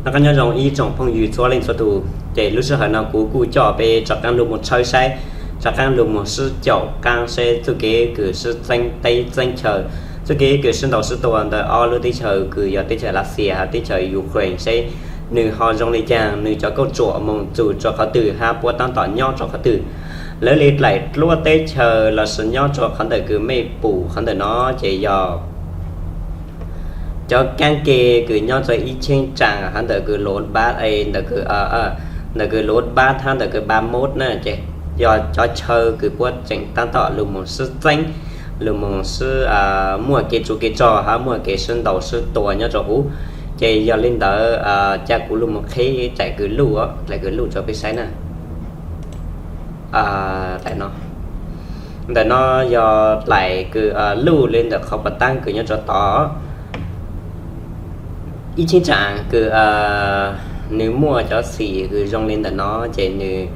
Noj qab nyob zoo ib tsoom phooj ywg txhua leej txhua tus, ces lub sij hawm no kuv kuj coj peb rov qab los mus tshawb saib, rov qab los mus sib caum qab saib txuj kev kws sib txeeb teb txeeb chaw, txuj kev kws sib ntaus sib tua ntawm ob lub teb chaws kws yog teb chaws Lav Xias hab teb chaws Ukraine saib nws ho zoo li caag, nws cov kauj ruam moog txug rua qhov twg hab puab taab tom nyob rua qhov twg. Lawv li dlaim dluab teb chaws lossis nyob rua qhov ntawm kws mej pum qhov ntawm no ces yog cov kaab ke kws nyob rua ib cheeb tsam hab ntawm kws Luv Npab, ntawm kws Luv Npab hab ntawm kws Npab Mub na, ces yog cov chaw kws puab tseem taab tom los mus sib txeeb, los mus sib muaj kev tsuj kev rog hab muaj kev sib ntaus sib tua nyob rua huv. Ces yog li ntawd ca kuv los mus qhib dlaim kws luj, dlaim kws luj rua peb saib na. Ntawm no yog dlaim kws luj li ntawm qhov puag taab kws nyob rua tod. Ib cheeb tsam kws nws muaj cov xim kws zoo li ntawm no, ces nws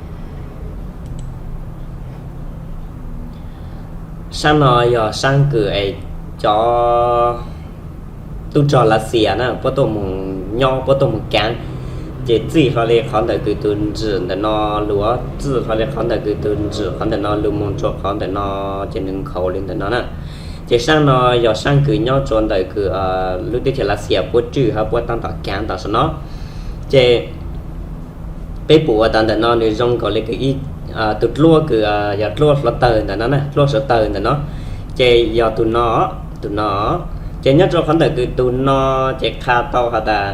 saab no yog saab kws es cov tub rog Lav Xias na puab tuaj mus nyob puab tuaj mus kaav, ces txij hlo li qhov ntawm kws tug ntswm ntawm no lug, txij hlo li qhov ntawm kws tug ntswm qhov ntawm no los mus rua qhov ntawm no, ces nws nkhaus li ntawm no na. Ces saab no yog saab kws nyob rua ntawm kws lub teb chaws Lav Xias puab tswj hab puab taab tom kaav tam sim no. Ces peb pum ua tas ntawm no nws zoo nkaus li kws ib tug dluab kws yog dluab hluav taws ntawm no na, dluab hluav taws ntawm no, ces yog tug no, tug no. Ces nyob rua qhov ntawm kws tug no ces qha tau has tas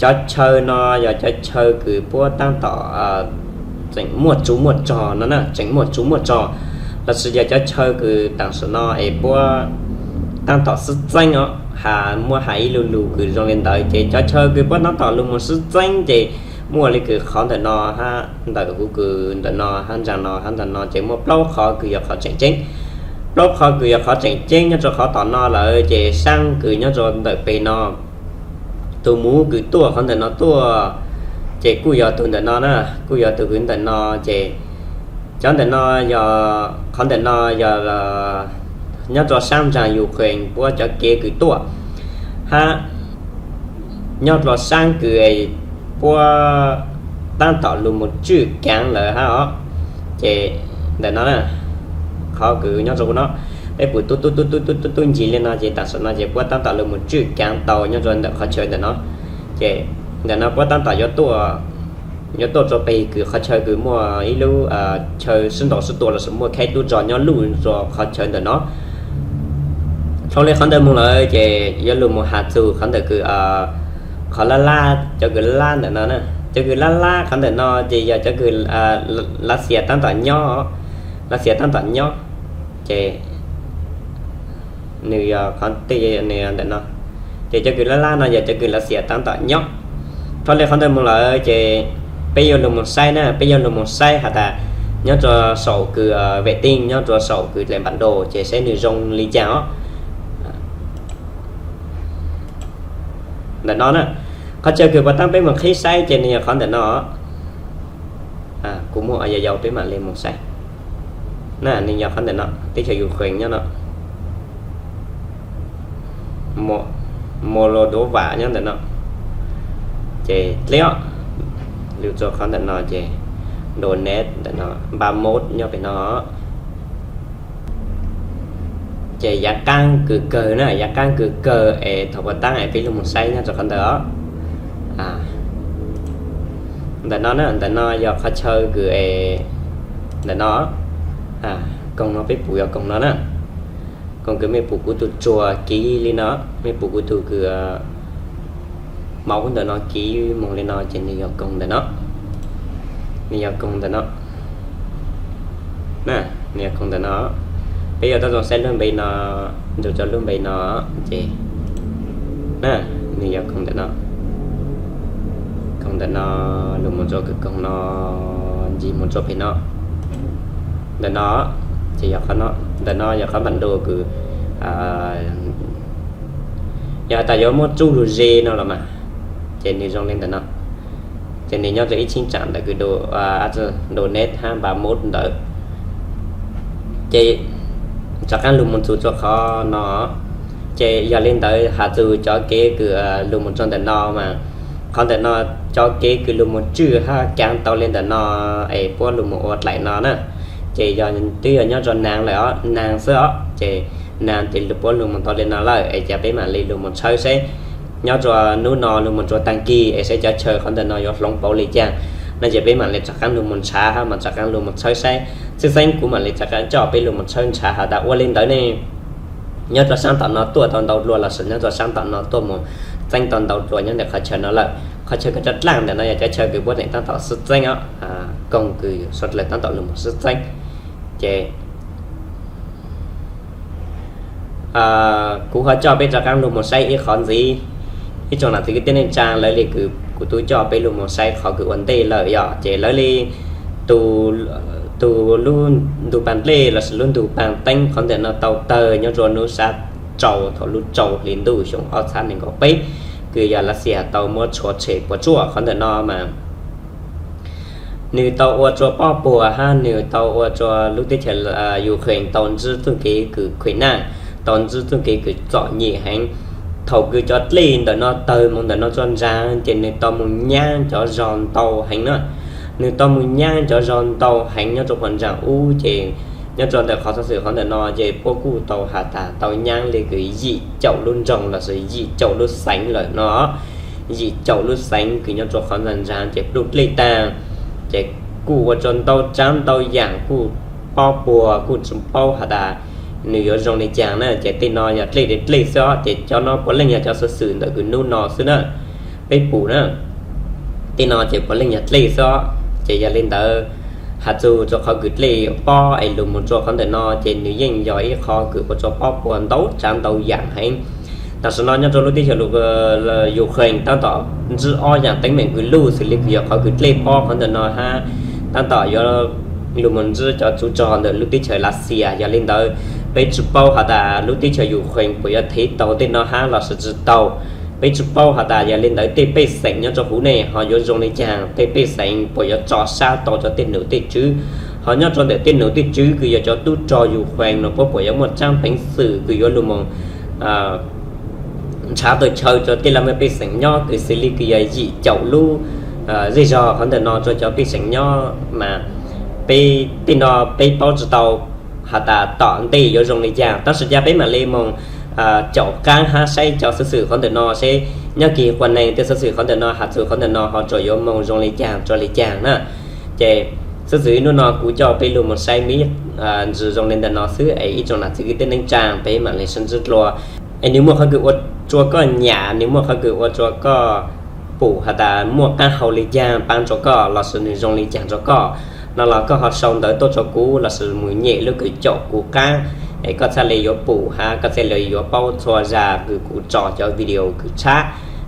cov chaw no yog cov chaw kws puab taab tom tseem muaj tsuv muaj rog no na, tseem muaj tsuv muaj rog, lossis yog cov chaw kws tam sim no es puab taab tom sib txeeb os, has muab has ib lu lug kws zoo li ntawd, ces cov chaw kws puab taab tom los mus sib txeeb ces muaj li kws qhov ntawm no hab ntawm huv kws ntawm no hab ntsaag no hab ntawm no ces muaj plaub qhov kws yog qhov tseem ceeb. Plaub qhov kws yog qhov tseem ceeb nyob rua qhov tom no lawm ces saab kws nyob rua ntawm peg no, tug muv kws tuaj qhov ntawm no tuaj, ces kuj yog tug ntawm no na, kuj yog tug kws ntawm no, ces cov ntawm no yog, qhov ntawm no yog nyob rua saab ntsaag Ukraine puab cov kev kws tuaj, hab nyob rua saab kws puab taab tom los mus tswj kaav lawm hab os. Ces ntawm no na, qhov kws nyob rua huv no, peb pum tub tub tub tub tub tub tub ncig li no ces tam sim no ces puab taab tom los mus tswj kaav tau nyob rua ntawm qhov chaw ntawm no. Ces ntawm no puab taab tom yuav tuaj, yuav tuaj rua peg kws qhov chaw kws muaj ib lub chaw sib ntaus sib tua lossis muaj khaib tub rog nyob luj rua qhov chaw ntawm no. Dhau li qhov ntawd moog lawm ces yuav lug mus has txug qhov ntawm kws qhov lab lab, cov kws lab lab ntawm no na. Cov kws lab lab qhov ntawm no ces yog cov kws Lav Xias taab tom nyob, Lav Xias taab tom nyob. Ces nws yog qhov tej, nws yog ntawm no. Ces cov kws lab lab no yog cov kws Lav Xias taab tom nyob. Dhau li qhov ntawd moog lawm ces peb yuav lug mus saib na, peb yuav lug mus saib has tas nyob rua saum kws ves teej, nyob rua saum kws dlaim npam do ces saib nws zoo li cas os. Ntawm no na, qhov chaw kws puag taab peb mus qhib saib ces nws yog qhov ntawm no. Kuv muaj yau yau peb mam li mus saib na, nws yog qhov ntawm no, teb chaws Ukraine nyob no. Moldova nyob ntawm no. Ces dleb, lug rua qhov ntawm no ces Donetsk ntawm no, Bakhmut nyob pem no. Ces yav qaab kws kawg na, yav qaab kws kawg es thaum puag taab es peb lug mus saib nyob rua qhov ntawd os. Ntawm no na, ntawm no yog qhov chaw kws es ntawm no, koog no peb pum yog koog no na. Koog kws mej pum kuv tug tsuag kiv li no, mej pum kuv tug kws maum ntawm no kiv moog li no ces nws yog koog ntawm no. Nws yog koog ntawm no. Nws yog koog ntawm no. Peb yuav tuaj zoo saib lub npe no, nrug rua lub npe no ces, nws yog koog ntawm no. Koog ntawm no, lug moog rua kws koog no, ncig moog rua pem no. Ntawm no, ces yog qhov no, ntawm no yog qhov npam do kws yog has tas yuav muab tsuj lug ze no los mas, ces nws zoo li ntawm no. Ces nws nyob rua ib cheeb tsam ntawm kws Donetsk hab Bakhmut ntawd. Ces rov qaab lug moog txug rua qhov no. Ces yog li ntawd has txug cov kev kws lug moog rua ntawm no mas Qhov ntawm no cov kev kws lug moog tswj hab kaav tau le ntawm no es puab lug moog ua dlaim no na, ces yog twb yog nyob rua naag lawm os, naag xwb os, ces naag ces puab lug moog tau le no lawm es ca peb maam le lug moog tshawb seb nyob rua nub no lug moog rua taag kis es seb cov chaw qhov ntawm no yuav hloov pauv le caag no ces peb maam le rov qaab lug moog nrhav hab mas rov qaab lug moog tshawb saib. Txheeb txheeb kuv maam le rov qaab coj peb lug moog tshawb nrhav has tas ua le ntawd ne, nyob rua saab tom no tuaj tau ntau dlua lossis nyob rua saab tom no tuaj moog txeeb tau ntau dlua nyob ntawm qhov chaw no lawm. Qhov chaw kws rov dlaaj ntawm no yog cov chaw kws puab neeg taab tom sib txeeb os, koog kws suav dlawg taab tom lug moog sib txeeb. Ces kuv ho coj peb rov qaab lug moog saib ib qhov ntxiv. Ib tsoom nam txiv kwv tij neej tsaa, lawv le kws kuv tub coj peb lug moog saib qhov kws ua ntej lawm yog ces lawv le tug lub ntug paag dlej lossis lub ntug paag teeb qhov ntawm no tau tawg nyob rua nub sab rau thaum lub rau hli ntuj xyoo ob txhab nees nkaum peb, kws yog Lav Xias tau muab tshuav tshem puas tsuaj qhov ntawm no mas nwg tau ua rua pob puas hab nwg tau ua rua lub teb chaws Ukraine tau ntsib txuj kev kws khuv naaj, tau ntsib txuj kev kws txom nyem heev. Thaum kws cov dlej ntawm no tawg moog ntawm no rua ntsaag ces nwg tau moog nyaab cov zog ntau heev na, nwg tau moog nyaab cov zog ntau heev nyob rua puag ntsaag ub ces nyob rua ntawm qhov xov xwm qhov ntawm no ces puab kuj tau has tas tau nyaab le kws yim caum lub nroog lossis yim caum lub xeev lawm no. Yim caum lub xeev kws nyob rua qhov ntsaag ntsaag ces pluj dlej taag, ces kuj ua rua ntau tsaav ntau yaam kuj pob puas kuj tsi paub has tas nwg yuav zoo le caag na. Ces tej no yog dlej dlej xwb os, ces cov no puav leej yog cov xov xwm ntawm kws nub no xwb na, peb pum na. Tej no ces puav leej yog dlej xwb os. Ces yog le ntawd, has txug rua qhov kws dlej pob es lug moog rua qhov ntawm no ces nwg yeej yog ib qhov kws ua rua pob puas ntau tsaav ntau yaam heev. Tam sim no nyob rua lub teb chaws Ukraine taab tom ntsib ob yaam teeb meem kws luj xws le kws yog qhov kws dlej pob qhov ntawm no hab taab tom yuav lug moog ntsib cov tsuv rog ntawm lub teb chaws Lav Xias. Yog le ntawd, peb tsi paub has tas lub teb chaws Ukraine puas yuav thev taug tej no hab lossis tsi taug. Peb tsi paub has tas yog le ntawd tej pej xeem nyob rua huv ne ho yuav zoo le caag, tej pej xeem puas yuav tso sab tau cov tej num tej tswv, ho nyob rua ntawm tej num tej tswv kws yog cov tub rog Ukraine no puab puas yuav muaj tsaab peev xwm kws yuav lug moog nrhav tau chaw rua tej laj mej pej xeem nyob kws xws le kws yog yim caum lub zej zog qhov ntawm no rua cov pej xeem nyob mas peb tej no peb paub tsi tau has tas tom ntej yuav zoo le caag. Tab sis ca peb maam le moog caum qaab hab saib cov xov xwm qhov ntawm no seb nyob kig quas neeg tej xov xwm qhov ntawm no has txug qhov ntawm no ho tsuas yuav moog zoo le caag rua le caag na. Ces xov xwm nub no kuv coj peb lug moog saib me ntsis zoo le ntawm no xwb es ib tsoom nam txiv kwv tij neej tsaa peb maam le sib ntsib dlua. Es nwg muaj qhov kws ua rua koj nyam, nwg muaj qhov kws ua rua koj pum has tas muaj qaab hau le caag paab rua koj lossis nwg zoo le caag rua koj no los koj ho sau ntawv tuaj rua kuv lossis mus nyem lub kws caum kuv qaab, es koj txhaj le yuav pum hab koj txhaj le yuav paub txhua zag kws kuv tso cov video kws tshab,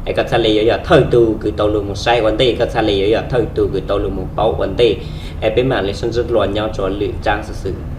es koj txhaj le yuav yog thawj tug kws tau lug moog saib ua ntej, koj txhaj le yuav yog thawj tug kws tau lug moog paub ua ntej. Es peb maam le sib ntsib dlua nyob rua lwm tsaab xov xwm.